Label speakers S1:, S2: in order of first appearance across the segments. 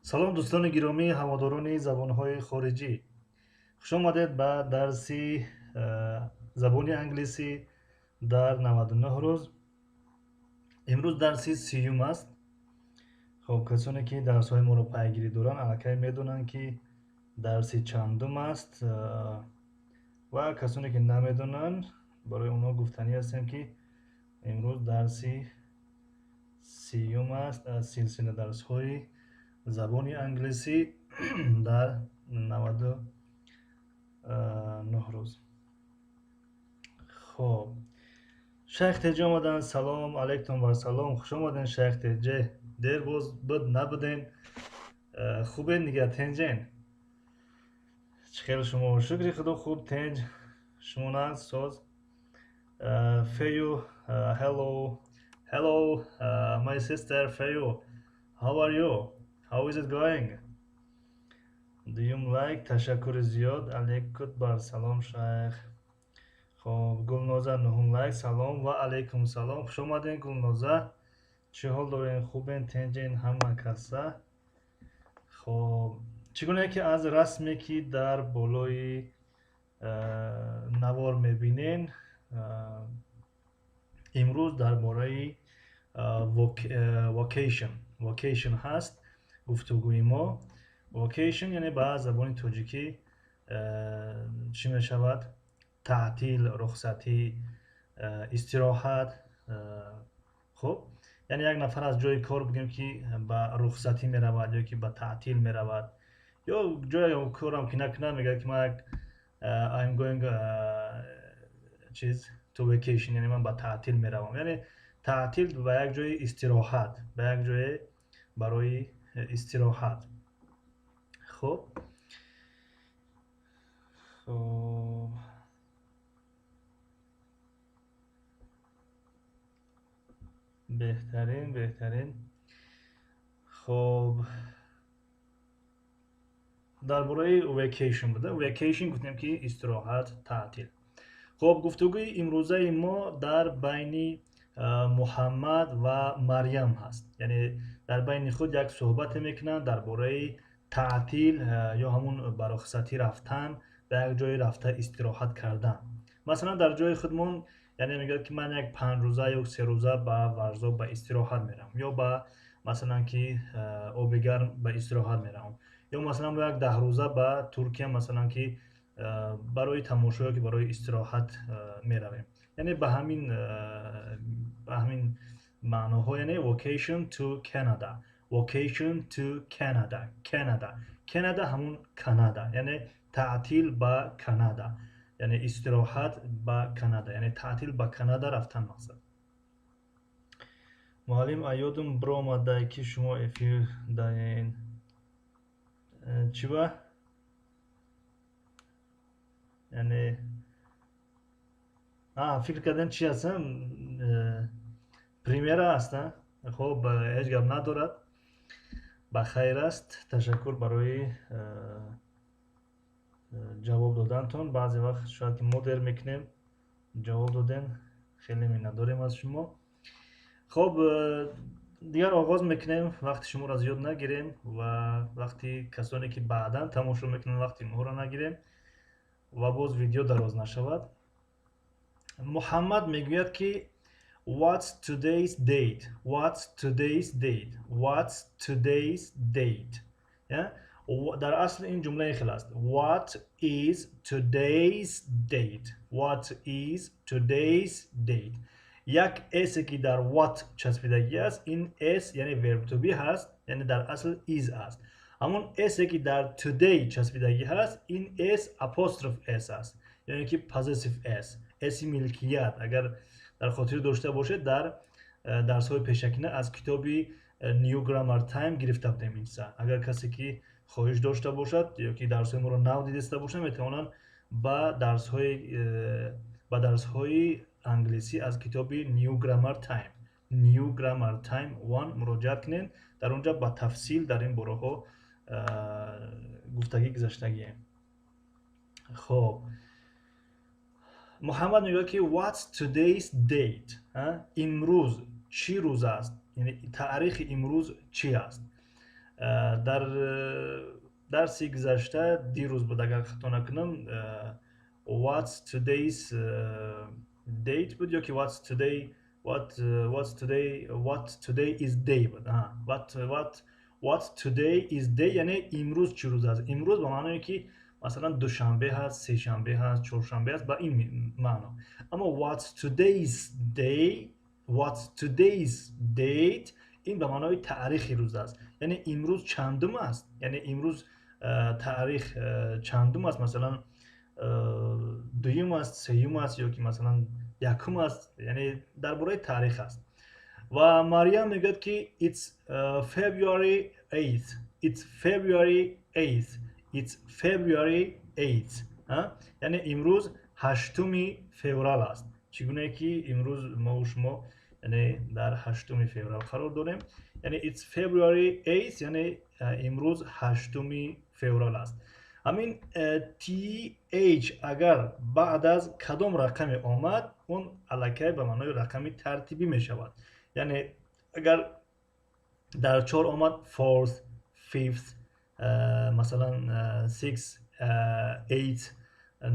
S1: Салом, дӯстони гиромӣ, ҳаводорони забонҳои хориҷӣ. Хуш омадед ба дарси забони англисӣ дар 99 рӯз. Имрӯз дарси 30-юм аст. Хоб, касоне ки дарсҳои моро пайгирӣ доранд, аллакай медонанд, ки дарси чандум аст, ва касоне ки намедонанд, барои онҳо гуфтанӣ ҳастем, ки имрӯз дарси 30-юм аст аз силсила дарсҳои забони англисӣ дар 99 рӯз. Хоб, Шайх Теҷа омаданд. Салом алайкум ва салом, хуш омаден, Шайх Теҷа. Дер боз буд, набуден. Хубен дига, тенҷен? Чӣ хел шумо? Шукри Худо, хуб, тенҷ. Шумо нағз, соз? Фею, hello, hello, my sister Feyu, how are you? How is it going? Дуюм лайк, ташаккури зиёд. Алейкут бар салом, шайх. Хоб, Гулноза, нуҳум лайк. Салом ва алайкум салом, хуш омаден, Гулноза. Чӣ ҳол дорен? Хубен, тенҷен ҳама каса? Хоб, чӣ гуна ки аз расме, ки дар болои навор мебинен, имрӯз дар бораи vacation ҳаст гуфтугӯи мо. Vacation яъне ба забони тоҷикӣ чӣ мешавад? Таътил, рухсатӣ, истироҳат. Хуб, яъне як нафар аз ҷои кор, бигӯем, ки ба рухсатӣ меравад ё ки ба таътил меравад, ё ҷои корам ки накунад, мегӯяд, ки ман як I'm going чиз to vacation, яъне ман ба таътил меравам. Яъне таътил ба як ҷои истироҳат, ба як ҷое барои истироҳат. Хуб, беҳтарин, беҳтарин. Хоб, дар бораи vacation буда. Vacation гуфтем, ки истироҳат, таътил. Хоб, гуфтугӯи имрӯзаи мо дар байни Муҳаммад ва Марьям ҳаст, яъне дар байни худ як суҳбате мекунанд дар бораи таътил ё ҳамун ба рухсатӣ рафтан, ба як ҷое рафта истироҳат кардан. Масалан, дар ҷои худмон, яъне мегӯяд, ки ман як 5 рӯза ё 3 рӯза ба Варзоб ба истироҳат меравам, ё ба, масалан, ки Оби Гарм ба истироҳат меравам, ё масалан як 10 рӯза ба Туркия, масалан, ки барои тамошо ё ки барои истироҳат меравем. Яъне ба ҳамин маъноҳо, яъне vacation to Canada, vacation to Canada. Canada, Canada ҳамун Канада, яъне таътил ба Канада, яъне истироҳат ба Канада, яъне таътил ба Канада рафтан мақсад. Муаллим, аёдум биромадай, ки шумо эфир даен. Чӣ ба? Яъне фикр кардем, чи ҳастам, премьера аст. Хоб, ҳеҷ гап надорад, ба хайр аст. Ташаккур барои ҷавоб додантон. Баъзе вақт шояд ки мо дер мекунем, ҷавоб додем, хеле миннатдорем аз шумо. Хоб, дигар оғоз мекунем, вақти шуморо зиёд нагирем ва вақти касоне ки баъдан тамошо мекунанд, вақти онҳоро нагирем ва боз видео дароз нашавад. Муҳаммад мегӯяд, ки "What's today's date? What's today's date? What's today's date?" Дар асл ин ҷумлаи хел аст: "What is today's date? What is today's date?" Як s ки дар what часпидагӣ аст, ин s яъне verb to be ҳаст, яъне дар асл is аст. Ҳамон s ки дар today часпидагӣ ҳаст, ин s apostrophe s аст, яъне ки possessive s, s милкият. Агар дар хотир дошта бошед, дар дарсҳои пешакина аз китоби New Grammar Time гирифта будем ин чиза. Агар касе ки хоҳиш дошта бошад ё ки дарсҳои моро нав дидаста бошад, метавонанд ба дарсҳои англисӣ аз китоби New Grammar Time, New Grammar Time 1 муроҷиат кунед. Дар он ҷа ба тафсил дар ин бораҳо гуфтагӣ гузаштагием. Хоб, Муҳаммад мегӯяд, ки "What's today's date?" Имрӯз чӣ рӯз аст, яъне таърихи имрӯз чӣ аст? Дар дарси гузашта, дирӯз буд, агар хато накунам, "What's today's date" буд ё ки "What's today", what today is day буд. What today is day, яъне имрӯз чӣ рӯз аст. Имрӯз ба маъное ки масалан душанбе ҳаст, сешанбе ҳаст, чоршанбе аст, ба ин маъно. Аммо "What's today's day", "What's today's date", ин ба маънои таърихи рӯз аст, яъне имрӯз чандум аст, яъне имрӯз таърих чандум аст, масалан дуюм аст, сеюм аст ё ки масалан якум аст, яъне дар бораи таърих аст. Ва Мариям мегӯяд ки "It's February 8th, it's February 8th, it's February 8th", яъне имрӯз 8-уми феврал аст. Чӣ гунае ки имрӯз мову шумо, яъне дар 8-уми феврал қарор дорем, яъне "It's February 8", яъне имрӯз 8-уми феврал аст. Ҳамин th агар баъд аз кадом рақаме омад, он аллакай ба маънои рақами тартибӣ мешавад. Яъне агар дар чор омад, fourth, fifth, масалан sixth, eighth,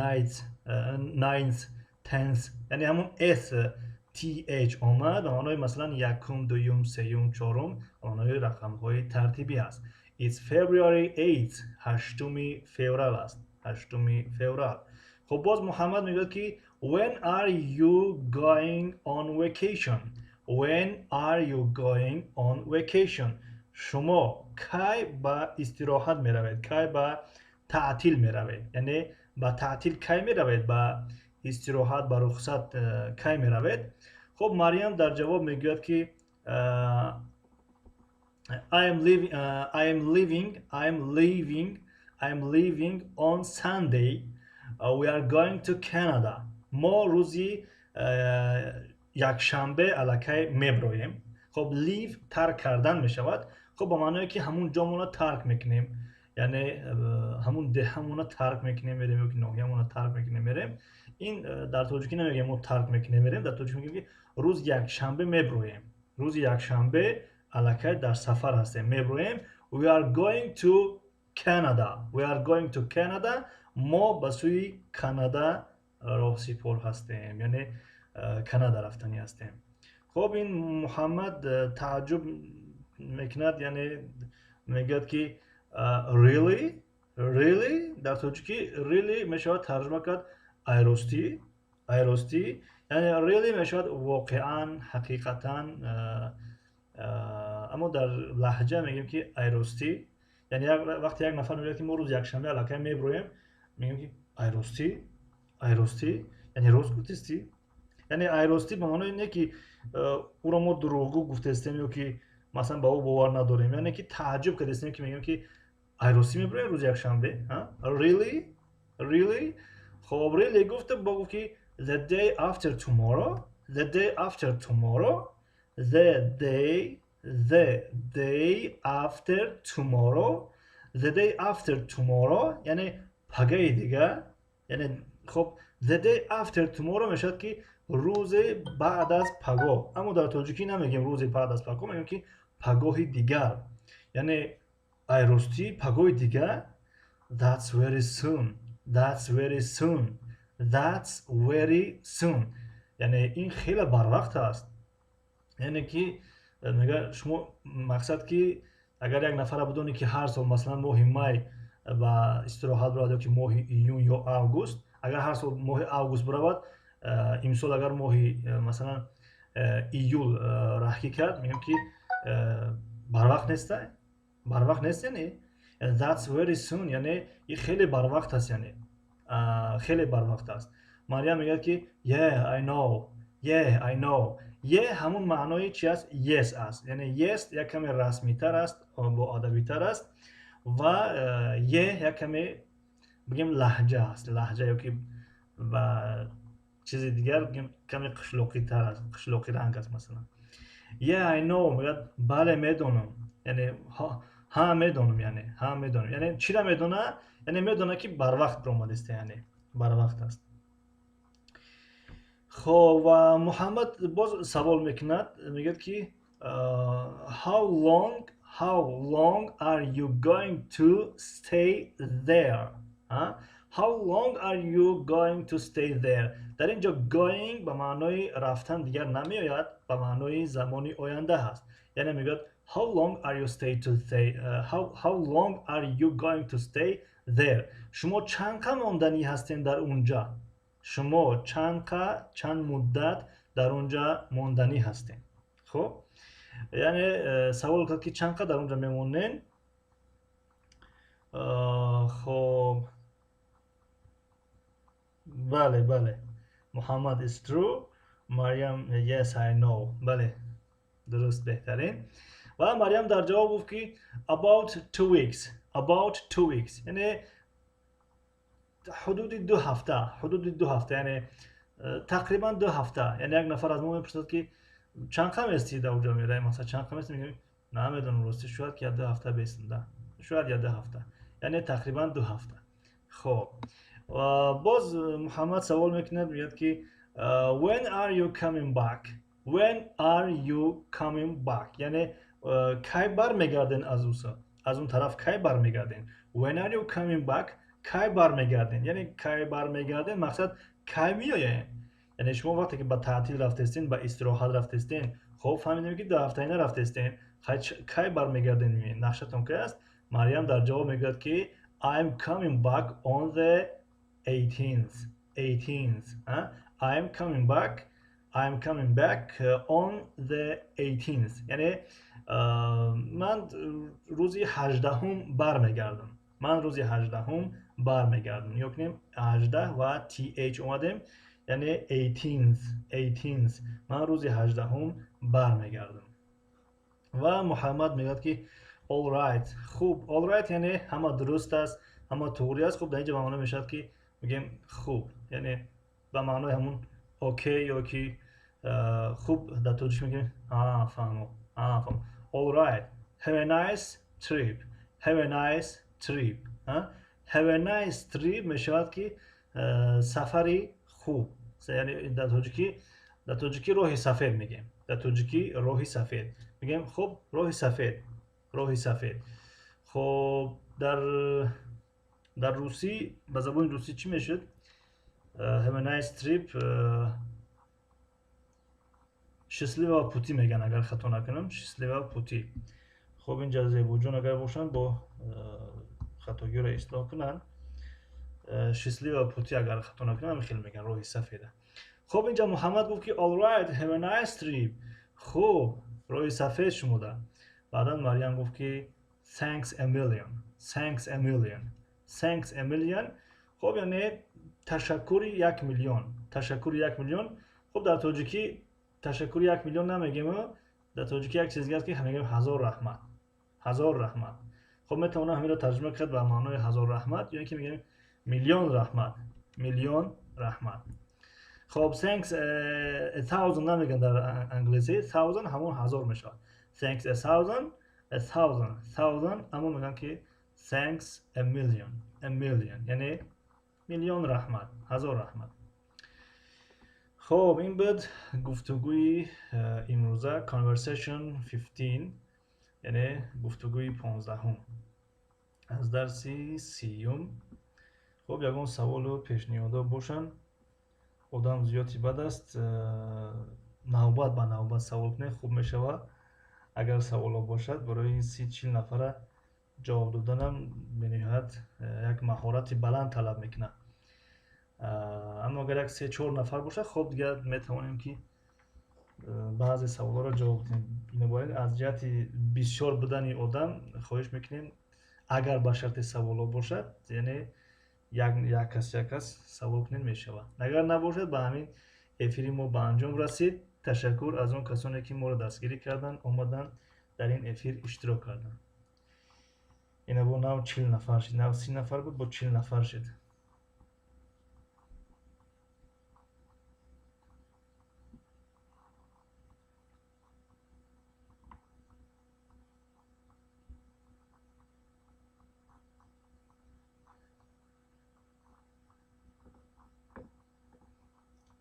S1: ninth, ninth, tenth, яъне ҳамон s th омад, ба маънои масалан якум, дуюм, сеюм, чорум, ба маънои рақамҳои тартибӣ аст. It's February 8, 8-уми феврал аст, 8-уми феврал. Хуб, боз Муҳаммад мегӯяд ки "When are you going on vacation? When are you going on vacation?" Шумо кай ба истироҳат меравед, кай ба таътил меравед, яъне ба таътил кай меравед, ба истироҳат, ба рухсат кай меравед? Хуб, Марьям дар ҷавоб мегӯяд ки "I am leaving, I am leaving on Sunday. We are going to Canada." Мо рӯзи якшанбе аллакай меброем. Хоб, leave тарк кардан мешавад. Хоб, ба маъное ки ҳамун ҷомона тарк мекунем, яъне ҳамун деҳамона тарк мекунем, мерем, ё ки ноҳиямона тарк мекунем, мерем. Ин дар тоҷикӣ намегӯем мо тарк мекунем, мерем. Дар тоҷикӣ мегӯем ки рӯзи якшанбе меброем, рӯзи якшанбе аллакай дар сафар ҳастем, меброем. "We are going to Canada, we are going to Canada." Мо ба сӯи Канада роҳсипор ҳастем, яъне Канада рафтанӣ ҳастем. Хуб, ин Муҳаммад тааҷҷуб мекунад, яъне мегӯяд ки "Really? Really?" Дар тоҷикӣ "really" мешавад тарҷума кард айростӣ, айростӣ. Яъне "really" мешавад воқеан, ҳақиқатан, аммо дар лаҳҷа мегӯем ки айростӣ. Яъне вақте як нафар мегӯяд ки мо рӯзи якшанбе аллакай меброем, мегӯем ки айростӣ, айростӣ, яъне рост гуфтистӣ. Яъне айростӣ ба маънои не ки ӯро мо дурӯғгӯ гуфтестем ё ки масалан ба ӯ бовар надорем, яъне ки тааҷҷуб кардестем ки мегӯем ки айростӣ меброем рӯзи якшанбе? Really? Really? Хоб, "really" гуфта, бо гуфт ки "The day after tomorrow, the day after tomorrow, the day after tomorrow, the day after tomorrow", яъне пагаи дига. Яъне хоб, "the day after tomorrow" мешавад ки рӯзе баъд аз пагоҳ, аммо дар тоҷикӣ намегӯем рӯзе баъд аз пагоҳ, мегӯем ки пагоҳи дигар. Яъне айростӣ пагоҳи дигар? That's very soon, that's very soon, that's very soon. Яъне ин хеле барвақт аст. Яъне ки мега шумо мақсад ки агар як нафара бидонӣ ки ҳар сол масалан моҳи май ба истироҳат биравад ё ки моҳи июн ё август, агар ҳар сол моҳи август биравад, имсол агар моҳи масалан июл раҳкӣ кард, мегӯем ки барвақт нестай, барвақт нест, яъне "That's very soon", яъне ин хеле барвақт аст, яъне хеле барвақт аст. Марьям мегӯяд ки "Yeah, I know, yeah, I know." "Yeah" ҳамун маънои чи аст? "Yes" аст. Яъне "yes" як каме расмитар аст, боадабитар аст ва "yeah" як каме бигем лаҳҷа аст, лаҳҷа ё ки ба чизи дигар бигем, каме қишлоқитар аст, қишлоқи ранг аст. Масалан, "Yeah, I know" мегӯяд, бале, медонам, яъне ҳа, медонам, яъне ҳа, медонам. Яъне чира медона? Яъне медона ки барвақт биромадиста, яъне барвақт аст. Хоб, ва Муҳаммад боз савол мекунад, мегӯяд ки "How long, How long are you going to stay there? How long are you going to stay there? Дар ин ҷо going ба маънои рафтан дигар намеояд, ба маънои замони оянда ҳаст. Яъне мегӯяд how long are you stay to stay, how long are you going to stay there? Шумо чанд қа монданӣ ҳастед дар унҷа? Шумо чанд қа, чанд муддат дар унҷа монданӣ ҳастед? Хуб, яъне савол кард ки чанд қа дар унҷа мемонед? Хоб, бале, бале, Муҳаммад is true. Марьям, yes, I know. Бале, дуруст, беҳтарин. Ва Марьям дар ҷавоб гуфт ки about 2 weeks, about 2 weeks, яъне ҳудуди 2 ҳафта, ҳудуди 2 ҳафта, яъне тақрибан 2 ҳафта. Яъне як нафар аз мо мепурсад ки чанд қа местӣ дар уҷо меравӣ, масалан чанд қа местӣ, мегӯем намедонам ростӣ, шояд ки як 2 ҳафта бестам, шояд як 2 ҳафта, яъне тақрибан 2 ҳафта. Хоб, боз Муҳаммад савол мекунад, мегӯяд ки when are you coming back? When are you coming back? Яъне кай бармегарден аз уса, аз он тараф кай бармегарден? When are you coming back? Кай бармегарден? Яъне кай бармегарден, мақсад кай меояен. Яъне шумо вақте ки ба таътил рафтестен, ба истироҳат рафтестен, хоб, фаҳмидем ки 2 ҳафтаина рафтестен, кай бармегарден, нақшатон кай аст? Марьям дар ҷавоб мегӯяд ки I'm coming back on the 18th, 18th. I'm coming back, I'm coming back on the 18th, яъне ман рӯзи 18-ум бармегардам, ман рӯзи 18-ум бармегардам. Нигоҳ кунем, 18 ва th омадем, яъне 18th, 18th, ман рӯзи 18-ум бармегардам. Ва Муҳаммад мегӯяд ки all right, хуб. All right яъне ҳама дуруст аст, ҳама туғрӣ аст. Хуб, дар инҷа ба маъно мешавад ки мегӯем хуб, яъне ба маънои ҳамун окей ё ки хуб дар тоҷик мегӯем фаҳмо, фаҳмо. All right, have a nice trip, have a nice trip. Have a nice trip мешавад ки сафари хуб, яъне дар тоҷикӣ роҳи сафед мегӯем, дар тоҷикӣ роҳи сафед мегӯем. Хуб, роҳи сафед, роҳи сафед. Хоб, дар русӣ, ба забони русӣ чӣ мешуд have a nice trip? Счастливого пути мегӯянд, агар хато накунам, счастливого пути. Хоб, инҷа Зебоҷон агар бошанд, бо хатогиро ислоҳ кунанд. Счастливого пути, агар хато накунам, ҳамин хел мегӯянд, роҳи сафеда. Хоб, инҷа Муҳаммад гуфт ки all right, have a nice trip, хуб, роҳи сафед шумода. Баъдан Марьям гуфт ки thanks a million, thanks a million, thanks a million. Хоб, яъне ташаккури 1 миллион, ташаккури 1 миллион. Хуб, дар тоҷикӣ ташаккури 1 миллион намегем, дар тоҷикӣ як чиз дига аст ки мегӯем ҳазор раҳмат, ҳазор раҳмат. Хуб, метавонам ҳаминро тарҷума кард ба маънои ҳазор раҳмат ё ин ки мегӯем миллион раҳмат, миллион раҳмат. Хоб, thanks a thousand намегӯянд дар англисӣ, thousand ҳамон ҳазор мешавад. Thanks a thousand, a thousand, thousand, аммо мегӯянд ки thanks a million, a million, яъне миллион раҳмат, ҳазор раҳмат. Хоб, ин буд гуфтугӯи имрӯза, conversation 15, яъне гуфтугӯи 15-ум аз дарси 30-ум. Хуб, ягон саволу пешниҳодо бошанд, одам зиёди бад аст, навбат ба навбат савол кунед, хуб мешавад. Агар саволо бошад, барои ин 30-40 нафара ҷавоб доданам бениҳоят як маҳорати баланд талаб мекунад. Аммо агар як се чор нафар бошад, хоб, дигар метавонем ки баъзе саволҳоро ҷавоб диҳем. Бинобар ин аз ҷиҳати бисёр будани одам хоҳиш мекунем, агар ба шарти саволҳо бошад, яъне як кас, як кас савол кунед, мешавад. Агар набошад, ба ҳамин эфири мо ба анҷом расид. Ташаккур аз он касоне ки моро дастгирӣ карданд, омаданд, дар ин эфир иштирок карданд. Ина бо нав 40 нафар шид, нав 30 нафар буд, бо 40 нафар шид.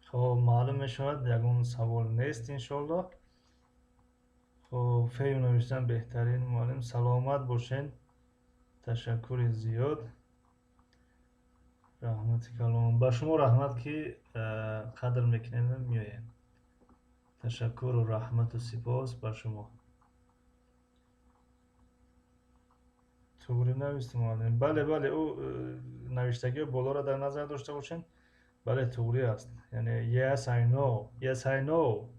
S1: Хоб, маълум мешавад, ягон савол нест, иншоаллоҳ. Хуб. Хоб, фею навиштан беҳтарин муаллим, саломат бошен, ташаккури зиёд, раҳмати калом. Ба шумо раҳмат, ки қадр мекунем, меоем. Ташаккуру раҳмату сипос ба шумо. Туғри навист муаллим. Бале, бале, ӯ навиштагиҳои болоро дар назар дошта бошем. Бале, туғри аст. Яъне yes I know, yes I know,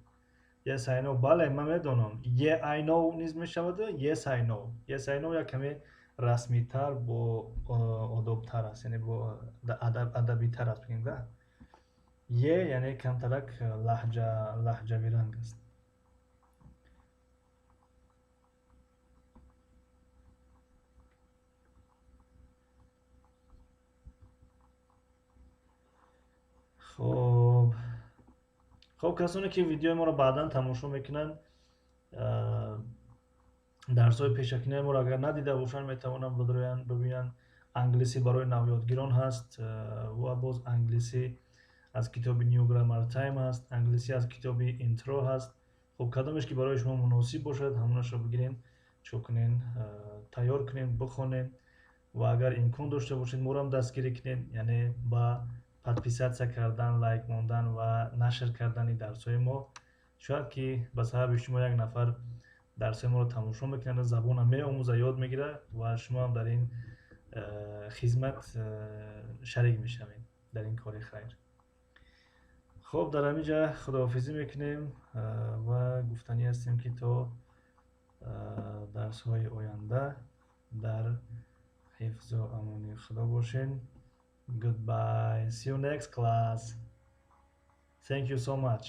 S1: yes I know. Бале, ман медонам. Yeah I know низ мешавад. Yes I know, yes I know як каме расмитар, бо одобтар аст, яъне бо адабитар аст бигем, да. Yeah яъне камтарак лаҳҷави ранг аст. Хоб, хоб, касоне ки видеои моро баъдан тамошо мекунанд, дарсҳои пешакинаи моро агар надида бошанд, метавонанд бидроянд, бибинанд. Англисӣ барои навёдгирон ҳаст ва боз англисӣ аз китоби New Grammar Time ҳаст, англисӣ аз китоби Intro ҳаст. Хуб, кадомеш ки барои шумо муносиб бошад, ҳамонашро бигирен, чӣ кунен, тайёр кунен, бихонен ва агар имкон дошта бошед, моро дастгирӣ кунед, яъне ба подписаться кардан, лайк мондан ва нашр кардани дарсҳои мо. Шояд ки ба сабаби шумо як нафар дарсҳои моро тамошо мекунад, забона меомӯза, ёд мегирад ва шумо ҳам дар ин хизмат шарик мешавед, дар ин кори хайр. Хоб, дар ҳамин ҷа худоҳофизӣ мекунем ва гуфтанӣ ҳастем, ки то дарсҳои оянда дар ҳифзу амони Худо бошед. Goodbye. See you next class. Thank you so much.